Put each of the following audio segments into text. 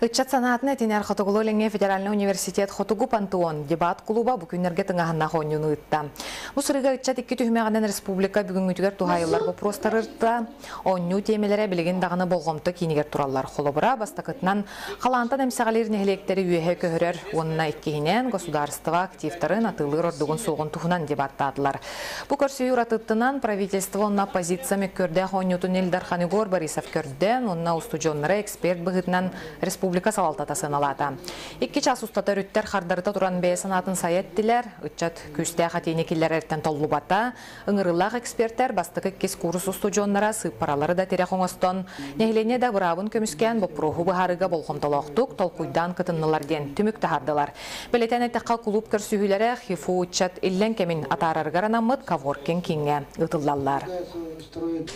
Ыччат санаатын этинэр Хотугулуу-Илиҥҥи федеральнай университет Хотугу пантеон дебат клуба бу күннэргэ тыҥааһыннаах оонньууну ыытта. Бу сырыыга ыччат икки түһүмэҕинэн республика бүгүҥҥүтүгэр туһаайыллар боппуруостары ырытта. Оонньуу тиэмэлэрэ билигин даҕаны болҕомто киинигэр тураллар. Холобура, бастакытынан халаантан эмсэҕэлиир нэһилиэктэри үөһэ көһөрөр уонна иккиһинэн государство активтарын атыылыыр ордугун суоҕун туһунан дебаттаатылар. Бу көрсүһүү уратыттынан правительство уонна оппозиция мөккүөрдээх оонньуутун Ил Дархан Егор Борисов көрдө уонна устудьуоннары эксперт быһыытынан республика салалтата сыаналаата. Икки час устата өрүттэр хардарыта туран бэйэ санаатын сайа эттилэр, ыччат күүстээх этиини киллэрэртэн толлубата, ыҥырыылаах экспертэр бастакы иккис куурус устудьуоннара сыыппаралары да тирэх оҥостон, нэһилиэнньэ да быраабын көмүскээн боппуруоһу быһаарыыга болҕомтолоохтук толкуйдаан кытыннылар диэн түмүк таһаардылар. Бэлиэтээн эттэххэ, кулууп көрсүһүүлэрэ ХИФУ ыччат иллэҥ кэмин атаарарыгар анаммыт коворкинг кииҥҥэ ыытыллаллар.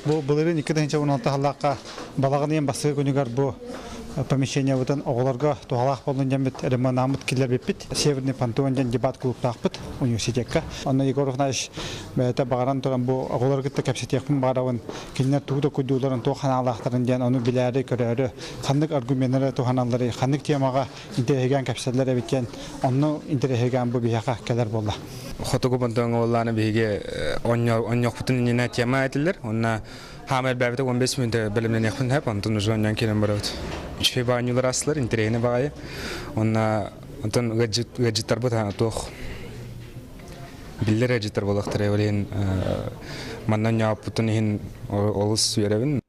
Бу былырыын 2016 сыллаахха балаҕан ыйын бастакы күнүгэр бу помещениебытын оҕолорго туһалаах буоллун диэммит ремонтааммыт киллэрбиппит. Северный понтон диэн дебат клубтаахпыт университекка. Онно Егор Афанасьевич бэйэтэ баҕаран туран бу оҕолору кытта кэпсэтиэхпин баҕарабын. Кинилэр тугу да куйдууларын, туох ханаалаахтарын диэн ону билээри, көрөөрү, ханнык аргуменнары туһаналларый, ханнык темаҕа интэриэһиргээн кэпсэллэр эбит диэн онно интэриэһиргээн бу биһиэхэ кэлэр буолла. Хотугу понтоҥҥа буоллаҕына биһиги онньуохпутун иннинэ тема этилэр. Онно хаама элбээбитэ 15 мүнүүтэ бэлэмнэниэхпин сөп, онтон уже онньон киирэн барабыт. Үчүгэй баанньуулар аастылар, интэриэһинэй баҕайы. Онно онтон ыалдьыттарбыт туох биллэр ыалдьыттар буолуохтара ол иһин манна онньооппутун иһин олус үөрэбин.